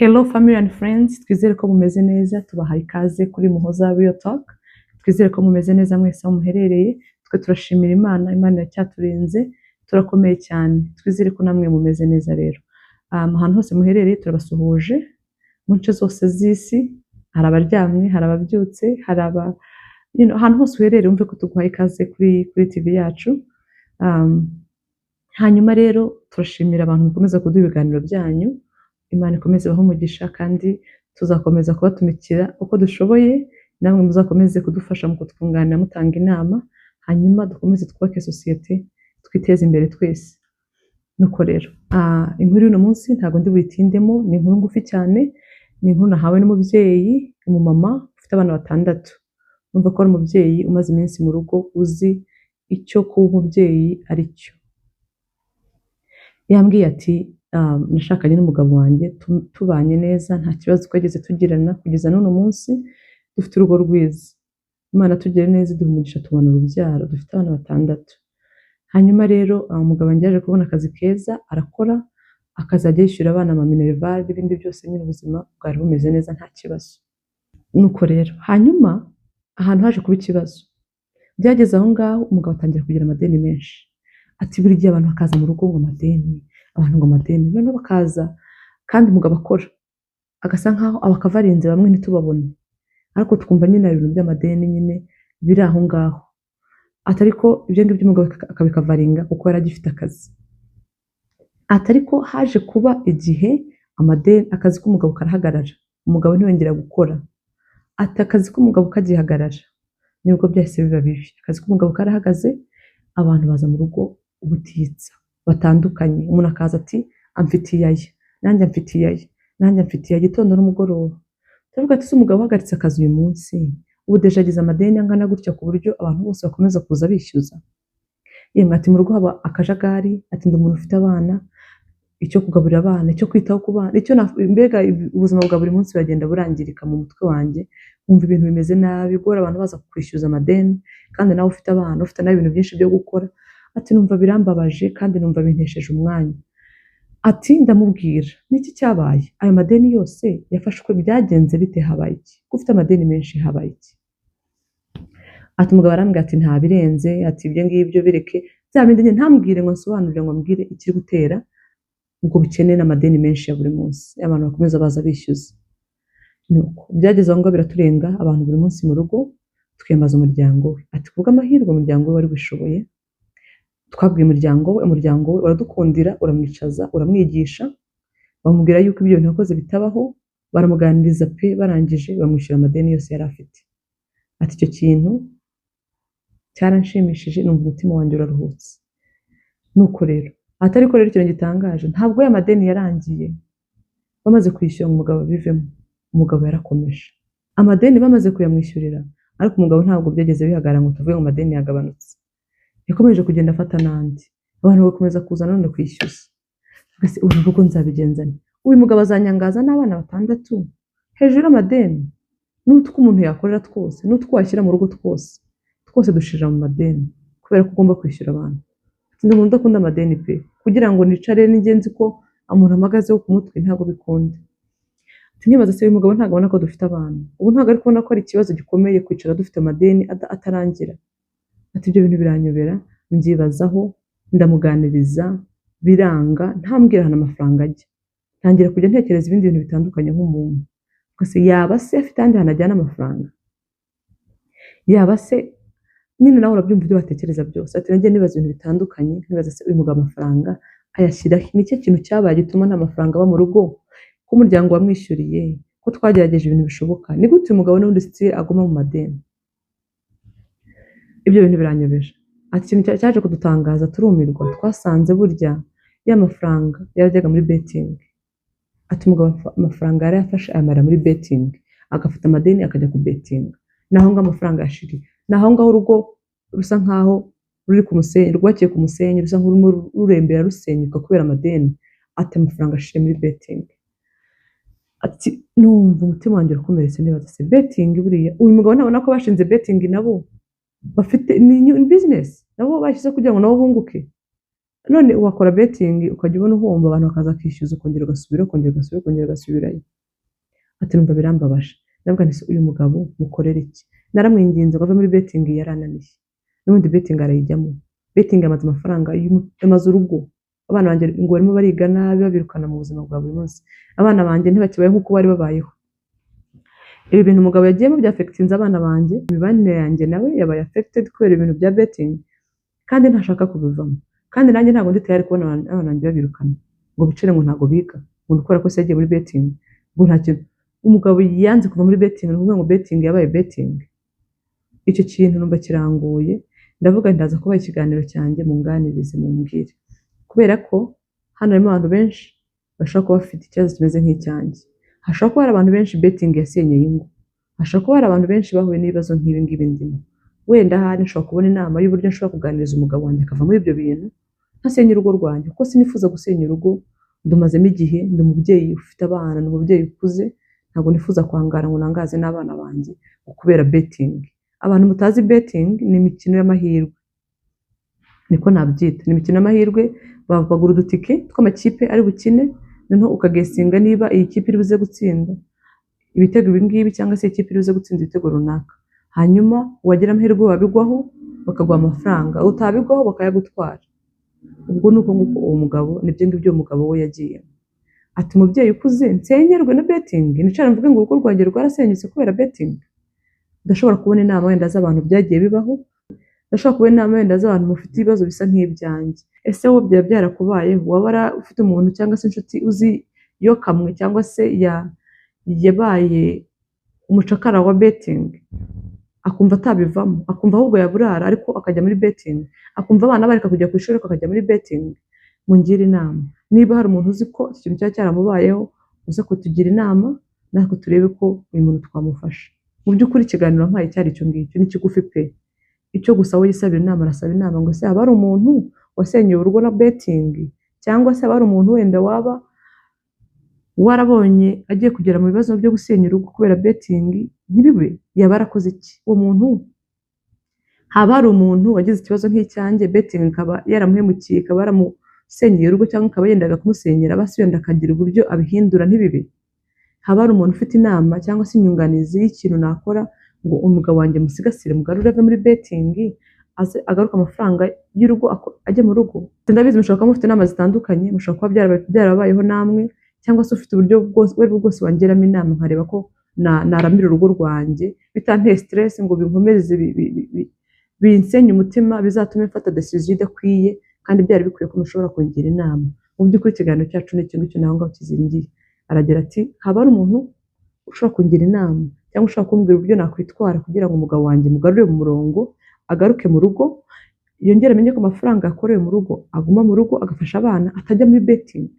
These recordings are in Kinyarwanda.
Hello family and friends, twizere ko mumeze neza, tubahaye ikaze kuri Muhoza Real Talk. Twizere ko mumeze neza mwese aho muherereye, twe turashimira Imana, Imana iracyaturinze, turakomeye cyane. Twizere ko namwe mumeze neza rero. Ahantu hose muherereye turabasuhuje, mu nce zose z'isi, hari abaryamye, hari ababyutse, hari aba ahantu hose uherereye wumve ko tuguhaye ikaze kuri TV yacu. Hanyuma rero turashimira abantu mukomeza kuduha ibiganiro byanyu. Imana ikomeze ibahe umugisha kandi tuzakomeza kubatumikira uko dushoboye, namwe muzakomeze kudufasha mu kutwunganira mutanga inama, hanyuma dukomeze twubake sosiyete, twiteze imbere twese. Nuko rero, inkuru y'uno munsi ntabwo ndi buyitindemo, ni inkuru ngufi cyane, ni inkuru nahawe n'umubyeyi, umumama ufite abana batandatu. Urumva ko ari umubyeyi umaze iminsi mu rugo, uzi icyo kuba umubyeyi ari cyo. Yambwiye ati nashakanye n'umugabo wanjye tubanye neza, nta kibazo twigeze tugirana kugeza n'uno munsi, dufite urugo rwiza. Imana tugire neza iduha umugisha tubona urubyaro, dufite abana batandatu. Hanyuma rero umugabo wanjye yaje kubona akazi keza, arakora, akazajya yishyura abana ama minerval n'ibindi byose, nyine ubuzima bwari bumeze neza nta kibazo. Nuko rero hanyuma ahantu haje kuba ikibazo, byageze aho ngaho umugabo atangira kugira amadeni menshi. Ati buri gihe abantu bakaza mu rugo ngo amadeni, abantu ngo amadeni, noneho bakaza kandi umugabo akora, agasa nkaho abakavarinze bamwe ntitubabone, ariko twumva nyine hari ibintu by'amadeni nyine biri aho ngaho. Ati ariko ibyo ngibyo umugabo akabikavaringa kuko yari agifite akazi. Ati ariko haje kuba igihe amadeni, akazi k'umugabo karahagarara, umugabo ntiyongera gukora. Ati akazi k'umugabo kagihagarara nibwo byahise biba bibi. Akazi k'umugabo karahagaze, abantu baza mu rugo ubutitsa batandukanye, umuntu akaza ati amfitiye aya, nanjye amfitiye aya, nanjye amfitiye aya, gitondo n'umugoroba. Turavuga ati ese umugabo uhagaritse akazi uyu munsi, ubu déjà agize amadeni angana gutya ku buryo abantu bose bakomeza kuza bishyuza? Yemwe, ati mu rugo haba akajagari, ati ndi umuntu ufite abana, icyo kugaburira abana, icyo kwitaho ku bana, icyo mbega ubuzima bwa buri munsi buragenda burangirika mu mutwe wanjye, nkumva ibintu bimeze nabi, guhora abantu baza kukwishyuza amadeni, kandi nawe ufite abana, ufite nawe ibintu byinshi byo gukora. Ati numva birambabaje kandi numva bintesheje umwanya. Ati ndamubwira, niki cyabaye? Ayo madeni yose yafashwe byagenze bite? Habaye iki? Ko ufite amadeni menshi, habaye iki? Ati umugabo arambwira ati nta birenze, ati ibyo ngibyo bireke, bya bindi nyine ntambwire ngo nsobanurire ngo mbwire ikiri gutera ubwo bukene n'amadeni menshi ya buri munsi, abantu bakomeza baza bishyuza. Nuko byageze aho ngaho biraturenga, abantu buri munsi mu rugo, twiyambaza umuryango we. Ati kubw'amahirwe umuryango we wari wishoboye, twabwiye umuryango we, umuryango we uradukundira, uramwicaza, uramwigisha, bamubwira yuko ibyo bintu yakoze bitabaho, baramuganiriza pe, barangije bamwishyura amadeni yose yari afite. Ati icyo kintu cyaranshimishije, numva umutima wanjye uraruhutse. Nuko rero, ati ariko rero ikintu gitangaje, ntabwo ya madeni yarangiye bamaze kwishyura ngo umugabo abivemo, umugabo yarakomeje. Amadeni bamaze kuyamwishyurira, ariko umugabo ntabwo byageze bihagarara ngo tuvuge ngo amadeni yagabanutse. Yakomeje kugenda afata n'andi, abantu bagakomeza kuza nanone kwishyuza. Ese uru rugo nzabigenza nte? Uyu mugabo azanyangaza n'abana batandatu hejuru y'amadeni, n'utwo umuntu yakorera twose, n'utwo washyira mu rugo twose, twose dushirira mu madeni kubera ko ugomba kwishyura abantu. Ati ndi umuntu udakunda amadeni pe, kugira ngo nicare n'ingenzi ko umuntu amagazeho ku mutwe ntabwo bikunda. Ati nkibaza se uyu mugabo ntabwo abona ko dufite abana? Ubu ntabwo ari kubona ko ari ikibazo gikomeye kwicara dufite amadeni atarangira? Ati ibyo bintu biranyobera, mbyibazaho, ndamuganiriza, biranga, ntambwira ahantu amafaranga ajya. Ntangira kujya ntekereza ibindi bintu bitandukanye nk'umuntu. Gusa yaba se afite ahandi hantu ajyana amafaranga? Yaba se nyine nawe urabyumva ibyo watekereza byose. Ati nagiye nibaza ibintu bitandukanye, nkibaza se uyu mugabo amafaranga ayashyira he? Ni ikihe kintu cyabaye gituma nta mafaranga aba mu rugo? Ko umuryango wamwishyuriye, ko twagerageje ibintu bishoboka, ni gute uyu mugabo n'ubundi still aguma mu madeni? Ibyo bintu biranyobeje. Ati ikintu cyaje kudutangaza turumirwa, twasanze burya ya mafaranga yarajyaga muri betting. Ati umugabo amafaranga yarayafashe ayamara muri betting, agafata amadeni akajya ku betinga. Naho ngaho amafaranga yashiriye. Naho ngaho urugo rusa nkaho ruri ku musenyi, rwubakiye ku musenyi, rusa nk'ururimo rurembera rusenyuka kubera amadeni. Ati amafaranga ashiriye muri betting. Ati numva umutima wanjye urakomeretse, nibaza se betting buriya uyu mugabo ntabona ko bashinze betting nabo bafite ni business nabo bashyize kugira ngo nabo bunguke? None wakora betting ukajya ubona uhomba, abantu bakaza kwishyuza, ukongera ugasubira, ukongera ugasubira, ukongera ugasubirayo. Ati numva birambabaje. Ndavuga nti: "Se uyu mugabo mukorera iki?" Naramwinginze ngo ave muri betting, yarananiye. N'ubundi betting arayijyamo. Betting amaze amafaranga, yamaze urugo. Abana banjye ngo barimo bariga nabi, babirukana mu buzima bwa buri munsi. Abana banjye ntibakibayeho nk'uko bari babayeho. Ibi bintu umugabo yagiyemo byaffectinze abana banjye, imibanire yanjye nawe yabaye affected kubera ibintu bya betting, kandi ntashaka kubivamo. Kandi nanjye ntabwo ndi tayari kubona abana banjye babirukana ngo bicare ngo ntabwo biga, ngo ni kubera ko se yagiye muri betting, ngo nta kintu. Umugabo yanze kuva muri betting, ni ukuvuga ngo betting yabaye betting. Icyo kintu numva kirangoye. Ndavuga nti ndaza kubaha ikiganiro cyanjye, munganirize, mumbwire, kubera ko hano harimo abantu benshi bashobora kuba bafite ikibazo kimeze nk'icyanjye. Hashobora kuba hari abantu benshi betting yasenyeye ingo, hashobora kuba hari abantu benshi bahuye n'ibibazo nk'ibi ngibi ndimo. Wenda ahari nshobora kubona inama y'uburyo nshobora kuganiriza umugabo wanjye akava muri ibyo bintu, ntasenya urugo rwanjye, kuko sinifuza gusenya urugo. Ndumazemo igihe, ndi umubyeyi ufite abana, ni umubyeyi ukuze, ntabwo nifuza kwangara ngo nangaze n'abana banjye ngo kubera betting. Abantu mutazi betting, ni imikino y'amahirwe, niko nabyita, ni imikino y'amahirwe. Bagura udutike tw'amakipe ari bukine, noneho ukaguessinga niba iyi kipe iri buze gutsinda ibitego ibi ngibi, cyangwa se ikipe iri buze gutsinda ibitego runaka. Hanyuma wagira amahirwe wabigwaho bakaguha amafaranga, utabigwaho bakayagutwara. Ubwo ni uko nguko uwo mugabo, nibyo ngibyo uwo mugabo we yagiyemo. Ati umubyeyi ukuze nsenyerwe na betting, nicara mvuge ngo urugo rwanjye rwarasenyutse kubera betting. Ndashobora kubona inama wenda z'abantu byagiye bibaho, ndashobora kubona inama wenda z'abantu mufite ibibazo bisa nk'ibyanjye. Ese wowe byaba byarakubayeho? Waba ufite umuntu cyangwa se inshuti uzi yo kamwe cyangwa se yabaye umucakara wa betting, akumva atabivamo, akumva ahubwo yaburara ariko akajya muri betting, akumva abana bareka kujya ku ishuri ariko akajya muri betting? Mungire inama. Niba hari umuntu uzi ko iki kintu cyaba cyaramubayeho, uze kutugira inama natwe turebe ko uyu muntu twamufasha. Mu by'ukuri ikiganiro mpaye cyari icyo ngicyo, ni kigufi pe. Icyo gusa we yisabira inama, arasaba inama ngo ese haba hari umuntu wasenyeye urugo na betting, cyangwa se haba hari umuntu wenda waba warabonye agiye kugera mu bibazo byo gusenya urugo kubera betting ntibibe, yaba yarakoze iki uwo muntu? Haba hari umuntu wagize ikibazo nk'icyanjye, betting ikaba yaramuhemukiye, ikaba yaramusenyeye urugo, cyangwa ikaba yendaga kumusenyera, basi wenda akagira uburyo abihindura ntibibe? Haba hari umuntu ufite inama cyangwa se inyunganizi y'ikintu nakora ngo umugabo wanjye musigasire, mugarure ave muri betting, aze agaruke amafaranga y'urugo, ajye mu rugo? Ndabizi mushobora kuba mufite inama zitandukanye, mushobora kuba byarabayeho namwe, cyangwa se ufite uburyo bwose ubwo aribwo bwose wangiramo inama, nkareba ko naramira urugo rwanjye bitanteye stress, ngo binkomeze binsenye umutima, bizatume mfata decision idakwiye kandi byari bikwiye ko mushobora kungira inama. Mu by'ukuri ikiganiro cyacu ni icyo ngicyo, naho ngaho kizingiye. Aragira ati haba hari umuntu ushobora kungira inama cyangwa ushobora kumbwira uburyo nakwitwara kugira ngo umugabo wanjye mugarure mu murongo, agaruke mu rugo, yongere amenye ko amafaranga yakorewe mu rugo aguma mu rugo, agafasha abana, atajya muri betting,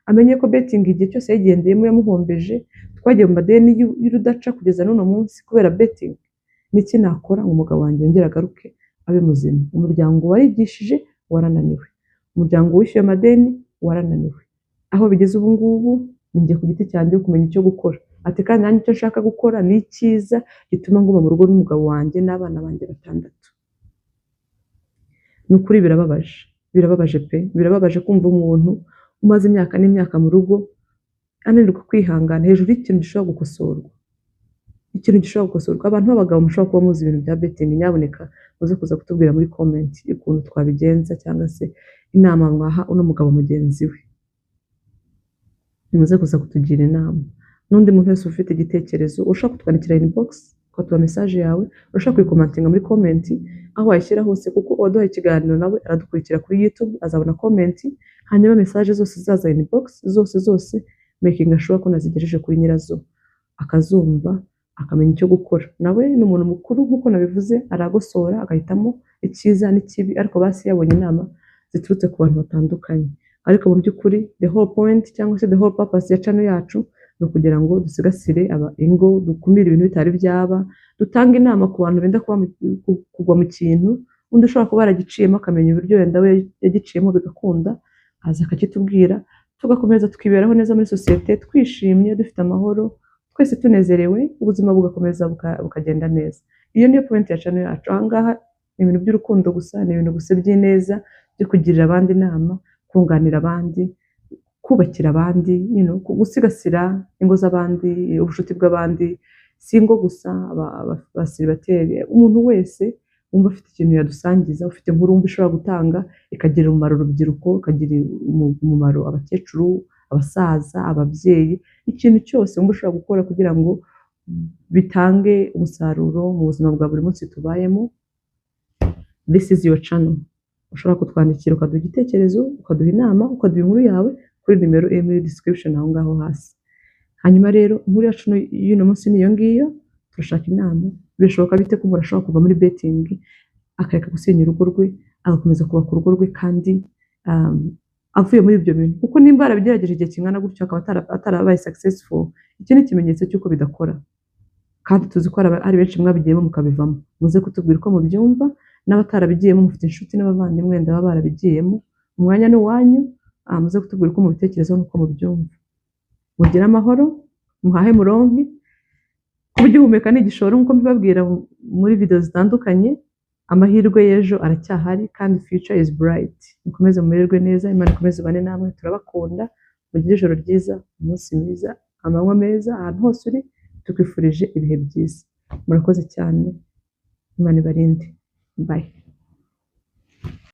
amenye ko betting igihe cyose yayigendeyemo yamuhombeje, twagiye mu madeni y'urudaca kugeza n'uno munsi kubera betting. Niki nakora ngo umugabo wanjye yongere agaruke abe muzima? Umuryango warigishije warananiwe, umuryango wishyuye amadeni warananiwe. Aho bigeze ubu ngubu ni njye ku giti cyanjye kumenya icyo gukora. Ati kandi nanjye icyo nshaka gukora ni icyiza gituma nguma mu rugo n'umugabo wanjye n'abana banjye batandatu. Ni ukuri birababaje, birababaje pe, birababaje kumva umuntu umaze imyaka n'imyaka mu rugo ananirwa kwihangana hejuru y'ikintu gishobora gukosorwa, ikintu gishobora gukosorwa. Abantu b'abagabo mushobora kuba muzi ibintu bya betting, nyabuneka muze kuza kutubwira muri comment ukuntu twabigenza, cyangwa se inama mwaha uno mugabo mugenzi we. Nimuze kuza kutugira inama. N'undi muntu wese ufite igitekerezo, ushobora kutwandikira inbox ukaduha message yawe, ushobora kuyicommentinga muri comment aho wayishyira hose, kuko uwaduhaye ikiganiro nawe aradukurikira kuri YouTube, azabona comment. Hanyuma message zose zaza inbox zose zose, making sure ko nazigejeje kuri nyirazo, akazumva, akamenya icyo gukora. Nawe ni umuntu mukuru nk'uko nabivuze, aragosora agahitamo icyiza n'ikibi, ariko basi yabonye inama ziturutse ku bantu batandukanye. Ariko mu by'ukuri the whole point cyangwa se the whole purpose ya channel yacu ni ukugira ngo dusigasire aba ingo, dukumire ibintu bitari byaba, dutange inama ku bantu benda kugwa mu kintu, undi ushobora kuba yaragiciyemo akamenya uburyo wenda we yagiciyemo bigakunda, aza akakitubwira, tugakomeza tukiberaho neza muri sosiyete, twishimye, dufite amahoro, twese tunezerewe, ubuzima bugakomeza bukagenda neza. Iyo niyo point ya channel yacu. Aha ngaha ni ibintu by'urukundo gusa, ni ibintu gusa by'ineza. byo kugirira abandi inama, kunganira abandi, kubakira abandi, gusigasira ingo z'abandi, ubucuti bw'abandi, si ingo gusa, abasiribateri, umuntu wese wumva afite ikintu yadusangiza, ufite inkuru wumva ishobora gutanga ikagirira umumaro urubyiruko, ikagirira umumaro abakecuru, abasaza, ababyeyi, ikintu cyose wumva ushobora gukora kugira ngo bitange umusaruro mu buzima bwa buri munsi tubayemo, this is your channel. Ushobora kutwandikira ukaduha igitekerezo, ukaduha inama, ukaduha inkuru yawe kuri nimero iri muri description aho ngaho hasi. Hanyuma rero inkuru yacu y'uno munsi ni iyo ngiyo, turashaka inama. Birashoboka bite ko umuntu ashobora kuva muri betting akareka gusenya urugo rwe, agakomeza kubaka urugo rwe kandi avuye muri ibyo bintu? Kuko nimba yarabigerageje igihe kingana gutyo akaba atarabaye successful, iki ni ikimenyetso cy'uko bidakora. Kandi tuzi ko hari benshi mwabigiyemo mukabivamo. Muze kutubwira uko mubyumva, n'abatarabigiyemo mufite inshuti n'abavandimwe wenda baba barabigiyemo, umwanya ni uwanyu, muze kutubwira uko mubitekerezaho n'uko mubyumva. Mugire amahoro, muhahe muronke, kuba ugihumeka ni igishoro nk'uko mbibabwira muri video zitandukanye, amahirwe y'ejo aracyahari kandi future is bright. Mukomeze mumererwe neza, Imana ikomeze ibane namwe, turabakunda, mugire ijoro ryiza, umunsi mwiza, amanywa meza, ahantu hose uri tukwifurije ibihe byiza. Murakoze cyane, Imana ibarinde. Bye.